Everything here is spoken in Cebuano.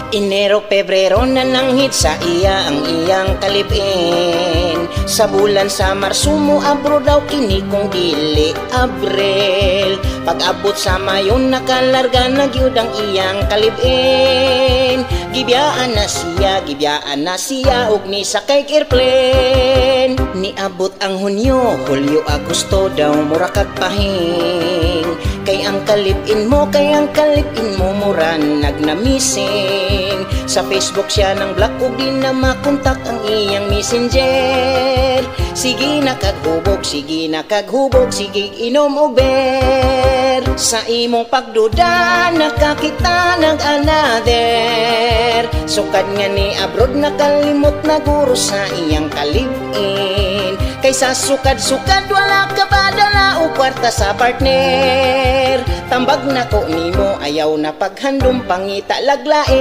Enero, Pebrero na nanghid sa iya ang iyang kalibin. Sa bulan sa Marso mo abro daw kini kung dili Abril. Pag-abot sa Mayo, nakalarga na gyud ang iyang kalibin. Gibiyaan na siya, gibiyaan na siya og ni sakay airplane. Niabot ang Hunyo, Hulyo, Agosto daw mura kag pahing. Kay ang kalibin mo, kay ang kalibin mo mura nagnamising. Sa Facebook siya nang block ug di na makontak ang iyang Messenger. Sige na kaghubog, sige na kaghubog, sige inom og beer. Sa imong pagduda, nakakita nag another. Sukad nga ni abroad, nakalimot na guro sa iyang kalibin. Kay sa sukad-sukad wala ka badala o kwarta sa partner. Tambag na ko nimo, ayaw na paghandom, pangita laglain.